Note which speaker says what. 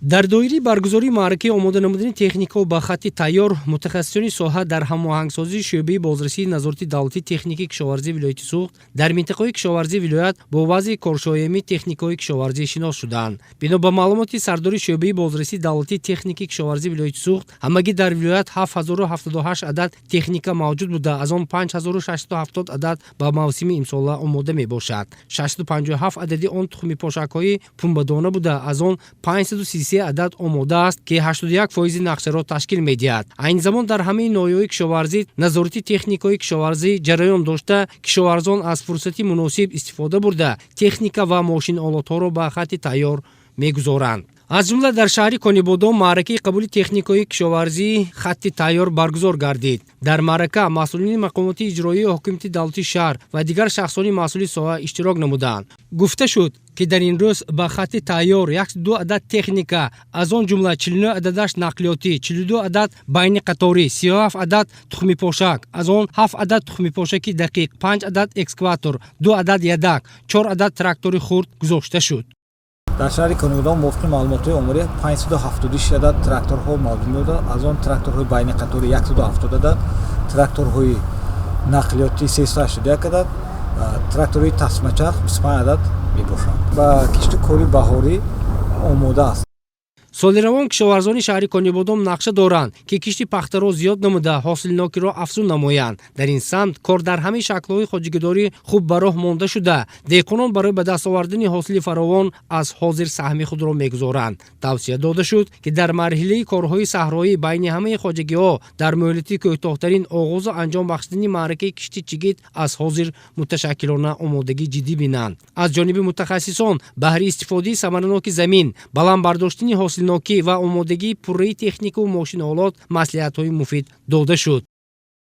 Speaker 1: Дар доираи баргузории маъракаи омода намудани техникаҳо ба хатти тайёр, мутахассисони соҳа дар ҳамоҳангсозии шӯъбаи бозрасии назорати давлатии техникаи кишоварзии вилояти Суғд дар минтақаҳои кишоварзии вилоят бо вазъи коршоямии техникаҳои кишоварзӣ шинос шуданд. Бино ба маълумоти сардори шӯъбаи бозрасии давлатии техникаи кишоварзии вилояти Суғд, ҳамагӣ дар вилоят 7078 адад техника мавҷуд буда, аз он 5670 адад ба мавсими имсола омода мебошад. 657 адади он тухмипошакҳои пунбадона буда, аз он 533 адад омода аст, ки 81% нақшаро ташкил медиҳад. Айни замон дар ҳамаи ноҳияҳои кишоварзӣ назорати техникаҳои кишоварзӣ ҷараён дошта, кишоварзон аз фурсати муносиб истифода бурда, техника ва мошинолотҳоро ба хатти тайёр мегузоранд. Аз ҷумла дар шаҳри Конибодом маъракаи қабули техникаҳои кишоварзии хатти тайёр баргузор гардид. Дар маърака масъулини мақомоти иҷроии ҳокимияти давлатии шаҳр ва дигар шахсони масъули соҳа иштирок намуданд. Гуфта шуд, ки дар ин рӯз ба хатти тайёр 102 адад техника, аз он ҷумла 49 ададаш нақлиётӣ, 42 адад байни қаторӣ, 37 адад тухмипошак, аз он 7 адад тухмипошаки дақиқ, 5 адад экскаватор, 2 адад ядак, 4 адад трактори хурд гузошта шуд.
Speaker 2: Дар шаҳри Конибодом мувофиқи маълумотҳои оморӣ 576 адад тракторҳо мавҷуд мебуданд. Аз он тракторҳои байни қаторӣ 170 адад, тракторҳои нақлиётӣ 381 адад, тракторҳои тасмачарх 25 адад мебошанд. Ба кишту кори баҳорӣ омода аст.
Speaker 1: Соли равон кишоварзони шаҳри Конибодом нақша доранд, ки кишти пахтаро зиёд намуда, ҳосилнокиро афзун намоянд. Дар ин самт кор дар ҳамаи шаклҳои хоҷагидорӣ хуб ба роҳ монда шуда, деҳқонон барои ба даст овардани ҳосили фаровон аз ҳозир саҳми худро мегузоранд. Тавсия дода шуд, ки дар марҳилаи корҳои саҳроӣ байни ҳамаи хоҷагиҳо дар муҳлати кӯтоҳтарин оғозу анҷом бахшидани маъракаи кишти чигит аз ҳозир муташаккилона омодагӣ ҷиддӣ бинанд. Аз ҷониби мутахассисон баҳри истифодаи самараноки замин, баланд бардоштани ҳосилнокӣ ва омодагии пурраи техникаву мошинолот маслиҳатҳои муфид дода шуд.